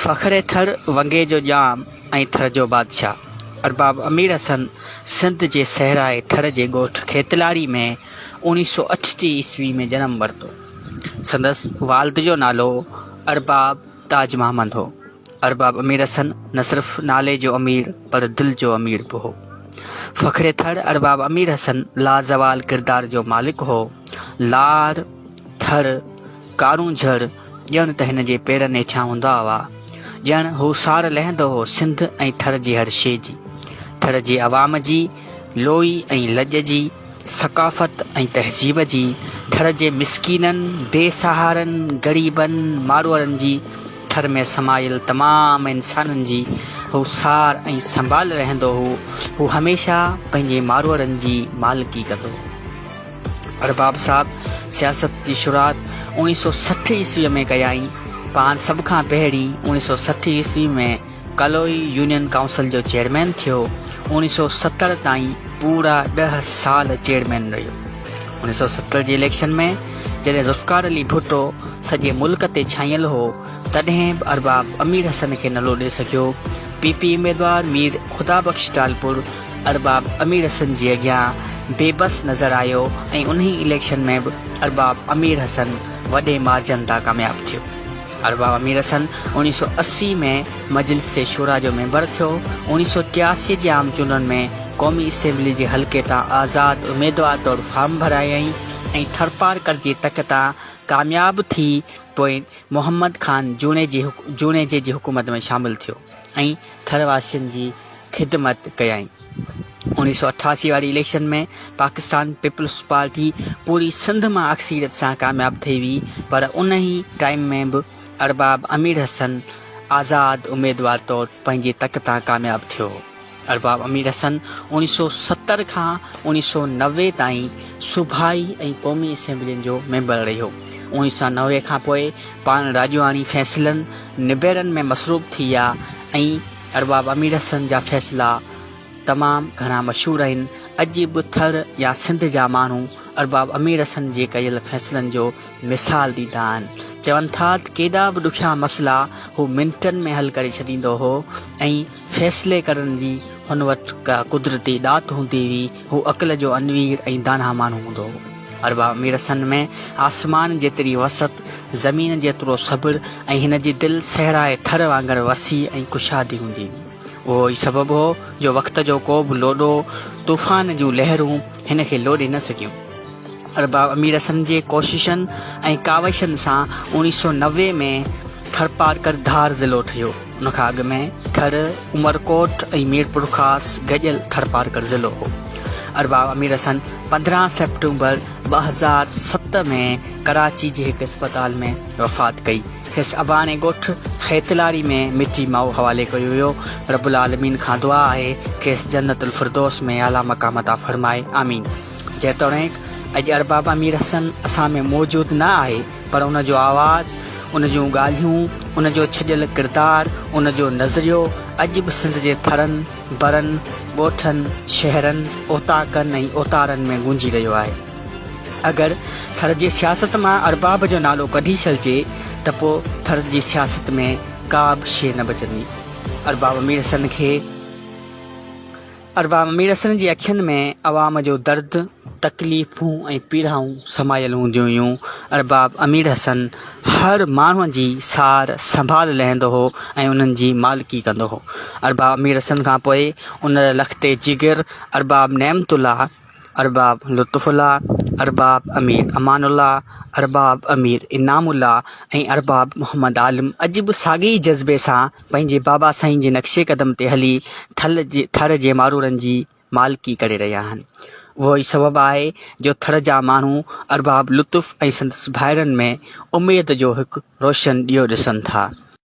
فخر ٿر، ونگي جو ڄام ۽ ٿر جو بادشاهه ارباب امير حسن سنڌ جي صحرائي ٿر جي ڳوٺ کيتلاڙي ۾ اوڻيهه سو اٺٽيهه عيسوي ۾ جنم ورتو. سندس والد جو نالو ارباب تاج محمد هو. ارباب امير حسن نه صرف نالي جو امير پر دل جو امير به هو. فخر ٿر ارباب امير حسن لازوال ڪردار جو مالڪ هو. لاڙ، ٿر، ڪارونجهر ڄڻ ته هن جي پيرن هيٺيان هوندا هئا. ڄڻ هو سار لهندو هو سنڌ ۽ ٿر جي هر شيء جي. ٿر جي عوام جي لوئي ۽ لڄ جي، ثقافت ۽ تهذيب جي، ٿر جي مسڪينن، بي سهارن، غريبن، ماروئڙن جي، ٿر ۾ سمايل تمام انسانن جي هو سار ۽ سنڀال رهندو هو. هو هميشه پنهنجي ماروئڙن جي مالڪي ڪندو هو. ارباب صاحب سياست جي شروعات اوڻيهه سو 60 عيسويء ۾ ڪيائين. پاڻ سڀ کان پهرين اوڻيهه سو 60 عيسوي ۾ ڪلوئي يونين ڪائونسل جو چيئرمين ٿيو. اوڻيهه سو 70 تائين پورا ڏهه سال چيئرمين رهيو. اوڻيهه سو 70 جي اليڪشن ۾ جڏهن ذوالفقار علي ڀٽو سڄي ملڪ تي ڇانيل هو، تڏهن به ارباب امير حسن کي نه لوڏي سگهيو. پي پي اميدوار مير خدا بخش ٽالپر ارباب امير حسن جي اڳيان بي بس نظر آيو ۽ انهي اليڪشن ۾ به ارباب امير حسن وڏي مارجن تان ڪامياب ٿيو. ارباب امير حسن اوڻيهه سو 80 ۾ مجلس شوريٰ جو ميمبر ٿيو. اوڻيهه سو 83 جي عام چونڊن ۾ قومي اسيمبلي جي حلقي تان آزاد اميدوار طور فارم ڀرايائين ۽ ٿرپارڪر جي تڪ تان ڪامياب ٿي پوء محمد خان جوڻيجي جي حڪومت ۾ شامل ٿيو ۽ ٿر واسين جي خدمت ڪيائين. اوڻيهه سو 88 واري اليڪشن ۾ پاڪستان پيپلز پارٽي پوري سنڌ مان اڪثريت سان ڪامياب ٿي وئي پر انهي ٽائيم ۾ به ارباب امير حسن آزاد اميدوار طور پنهنجي تڪ تان ڪامياب ٿيو هو. ارباب امير حسن اوڻيهه سو 70 کان اوڻيهه سو 90 تائين صوبائي ۽ قومي اسيمبلين جو ميمبر رهيو. اوڻيهه سو 90 کان پوء پاڻ راڄوڻي فيصلن نبيرن ۾ مصروف ٿي ويا ۽ ارباب امير حسن جا فيصلا تمام گهڻا مشهور آهن. اڄ به ٿر يا سنڌ جا ماڻهو ارباب امير حسن جي ڪيل فيصلن جو مثال ڏيندا آهن. چون ٿا ته ڪيڏا به ڏکيا مسئلا هو منٽن ۾ حل ڪري ڇڏيندو هو ۽ فيصلي ڪرڻ جي هن وٽ ڪا قدرتي ڏات هوندي هئي. هو عقل جو انوير ۽ داناء ماڻهو هوندو هو. ارباب امير حسن ۾ آسمان جيتري وسعت، زمين جيترو صبر ۽ هن جي دل صحرائي ٿر وانگر وسيع ۽ ڪشادي هوندي هئي. اهو ئي سبب هو جو وقت جو ڪو به لوڏو، طوفان جون لهرون هن کي لوڏي نه سگهيون. ارباب امير حسن جي ڪوششن ۽ ڪاوشن سان اوڻيهه سو 90 ۾ ٿرپارڪر ڌار ضلعو ٺهيو. ان کان اڳ ۾ ٿر، عمرڪوٽ ۽ ميرپورخاص گڏيل ٿرپارڪر ضلعو هو. ارباب امير حسن 15 سيپٽمبر 2007 ۾ ڪراچي جي هڪ اسپتال ۾ وفات ڪئي. کيس اباڻي ڳوٺ خيتلاري ۾ مٽي ماء حوالي ڪيو ويو. رب العالمين کان دعا آهي کيس جنت الفردوس ۾ اعليٰ مقام عطا فرمائي. آمين. جيتوڻيڪ اڄ ارباب امير حسن اسان ۾ موجود نه آهي پر ان جو آواز، ان جون ڳالهيون، ان جو ڇڏيل ڪردار، ان جو نظريو اڄ به سنڌ جي ٿرن، برن، ڳوٺن، شهرن، اوطاقن ۽ اوتارن ۾ گونجي رهيو آهي. اگر ٿر جي سياست مان ارباب جو نالو ڪڍي ڇڏجي ته پوء ٿر جي سياست ۾ ڪا به شيء نه بچندي. ارباب امير حسن کي. ارباب امير حسن جي اکين ۾ عوام جو درد، تڪليفون ۽ پيڙائون سمايل هونديون هيون. ارباب امير حسن هر ماڻهوء جي سار سنڀال لهندو هو ۽ انهن جي مالڪي ڪندو هو. ارباب امير حسن کان پوء ان لخت جگر ارباب نعمت الله، ارباب لطف الله، ارباب امير امان الله، ارباب امير انعام الله ۽ ارباب محمد عالم اڄ به ساڳئي ئي جذبي سان پنهنجي بابا سائين جي نقش قدم تي هلي ٿل جي ٿر جي ماروئڙن جي مالڪي ڪري رهيا آهن. اهو ئي سبب آهي جو ٿر جا ماڻهو ارباب لطف ۽ سندس ڀائرن ۾ اميد جو هڪ روشن ڏيئو ڏسن ٿا.